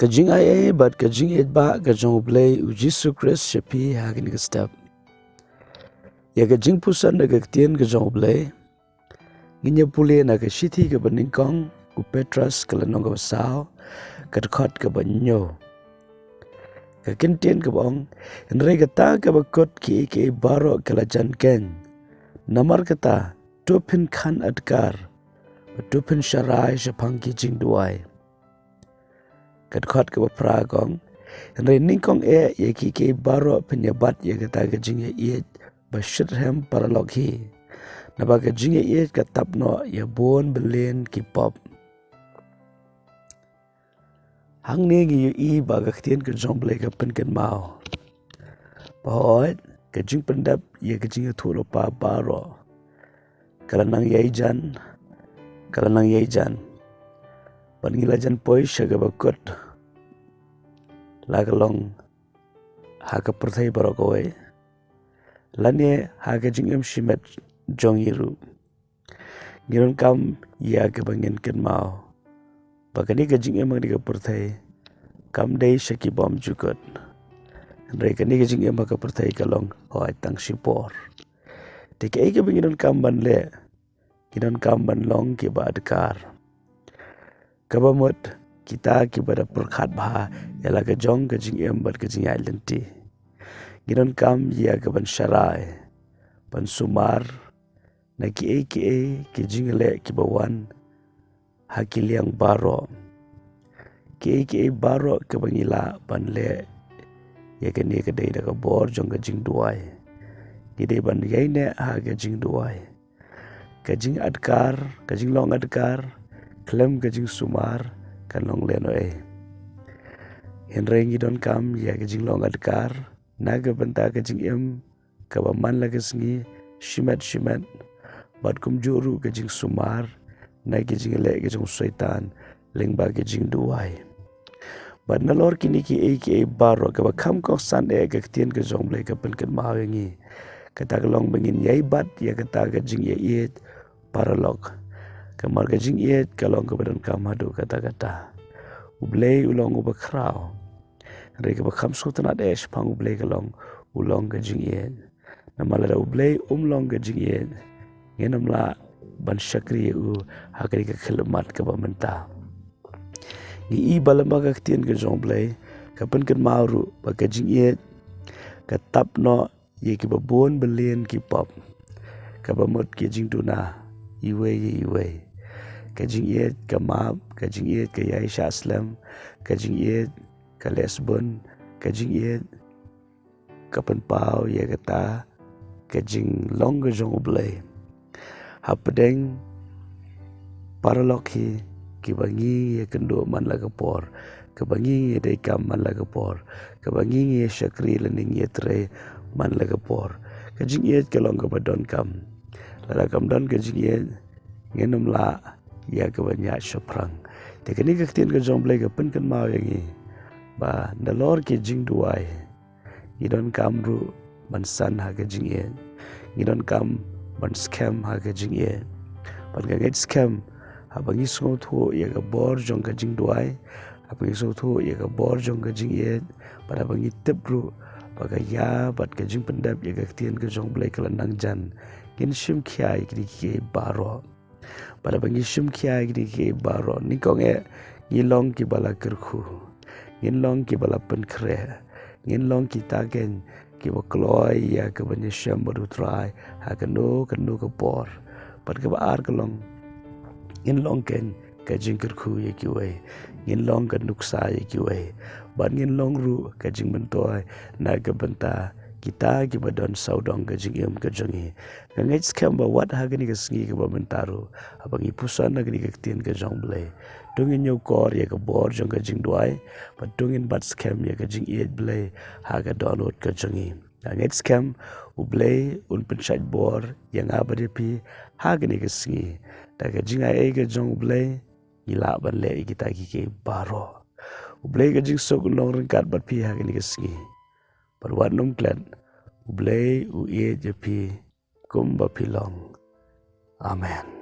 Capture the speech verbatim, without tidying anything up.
Ka jingaiei bad ka jingïeit ba ka jong U Blei U Jisu Khrist sha phi ha kane ka step. Ïa ka jingpuson da ka ktien ka jong U Blei, ngin ïa pule na ka shithi kaba nyngkong U Petros ka lynnong kaba saw, ka dkhot kaba hynñiew. Ka kyntien kaba ong, hynrei kata kaba kut kiei kiei baroh ka la jan keiñ. Namar kata, to phin khan adkar, bad to phin sharai shaphang ki jingduwai. Ka dkhot kaba phra ka ong, hynrei nyngkong eh ïa kiei kiei baroh phin ïa bat ïa kata ka jingïaieit ba shitrhem paralok hi. Naba ka jingïaieit ka tap noh ïa bun byllian ki pop. Hangne ngi ïohi ba ka ktien ka jong U Blei ka pynkynmaw ba hooid ka jingpyndep ïa ka jingïathuhlypa baroh ka la nang ïai jan, ka la nang ïai jan. Bad ngi la jan poi sha kaba kut, la ka long ha ka pyrthei baroh kawei, lane ha ka jingim shimet jong ngi ruh. Ngi donkam ïa kaba ngin kynmaw ba kane ka jingim ha kane ka pyrthei kam dei sha ki bymjukut. Hynrei kane ka jingim ha ka pyrthei ka long hooid tang shipor. Te kaei kaba ngi donkam ban leh, ngi donkam ban long kiba adkar. Kaba mut kita kiba da pyrkhat bha ïa la ka jong ka jingim bad ka jingïaid lynti. Ngi donkam ïa kaban sharai, ban sumar na kiei kiei ki jingleh kiba wan ha ki liang baroh. Kiei kiei baroh kaba ngi lah ban leh ïa kane ka dei da ka bor jong ka jingduwai. Ngi dei ban ïaineh ha ka jingduwai. Ka jingadkar, ka jinglong adkar khlem ka jingsumar kan long lehnohei. Hynrei ngi donkam ïa ka jinglong adkar na ka bynta ka jingim kaba man la ka sngi shimet shimet, bad kumjuh ruh ka jingsumar na ka jingleh ka jong u Soitan lyngba ka jingduwai. Bad nalor kine kiei kiei baroh, kaba kham kongsan eh ka ktien ka jong U Blei ka pynkynmaw ïa ngi, kata ka long ba ngin ïai bat ïa kata ka jingïaieit paralok. Namar ka jingïeit ka long kaba donkam haduh katta katta. U Blei u long uba khraw. Hynrei kaba kham sngewtynnat eh shaphang U Blei ka long, u long ka jingïeit. Namar lada U Blei um long ka jingïeit, ngin ym lah ban shakri ïa u ha kane ka khyllipmat kaba mynta. Ngi i ba lyngba ka ktien ka jong U Blei ka pynkynmaw ruh ba ka jingïeit ka tap noh ïa kiba bun byllian ki pop, kaba mut ki jingduna iwei ïa iwei. Ka jingïeit ka map, ka jingïeit ka ïaishah slem, ka jingïeit ka leh sbun, ka jingïeit ka pynpaw ïa kata ka jinglong ka jong U Blei. Hapdeng paralok hi kiba ngi ïakynduh man la ka por, kaba ngi ïadei kam man la ka por, kaba ngi ïashakri lane ngi ïatrei man la ka por. Ka jingïeit ka long kaba donkam. Lada kam don ka jingïeit, ngin ym lah ïa kaban ïaid shaphrang. Te kane ka ktien ka jong U Blei ka pynkynmaw ïa ngi ba nalor ki jingduwai, ngi donkam ruh ban san ha ka jingïeit. Ngi donkam ban skhem ha ka jingïeit. Bad ka ngeit skhem haba ngi sngewthuh ïa ka bor jong ka jingduwai, haba ngi sngewthuh ïa ka bor jong ka jingïeit, bad haba ngi tip ruh ba ka ïa bad ka jingpyndep ïa ka ktien ka jong U Blei ka la nang jan, ngin shim khia ïa kine kiei baroh. Bad haba ngi shim khia ïa kine kiei baroh, nyngkong eh ngi long kiba la kyrkhu, ngin long kiba la pynkhreh, ngin long kita keiñ kiba kloi ïa kaban ïashem bad U Trai ha kano kano ka por. Bad kaba ar ka long, ngin long keiñ ka jingkyrkhu ïa kiwei, ngin long ka nuksa ïa kiwei, bad ngin long ruh ka jingmyntoi na ka bynta kita kiba don sawdong ka jingim ka jong ngi. Nga ngeit skhem ba wat ha kane ka sngi kaba mynta ruh, haba ngi puson na kane ka ktien ka jong U Blei, to ngin ñiewkor ïa ka bor jong ka jingduwai, bad to ngin bat skhem ïa ka jingïeit Blei ha ka dohnud ka jong ngi. Nga ngeit skhem U Blei un pynshait bor ïa nga bad ïa phi ha kane ka sngi. Da ka jingaiei ka jong U Blei, ngi lah ban leh ïa kita kiei kiei baroh. U Blei ka jingsuk un long ryngkat bad phi ha kane ka sngi. Bad wat nym klet, U Blei u ïeit ïa phi kumba phi long. Amen.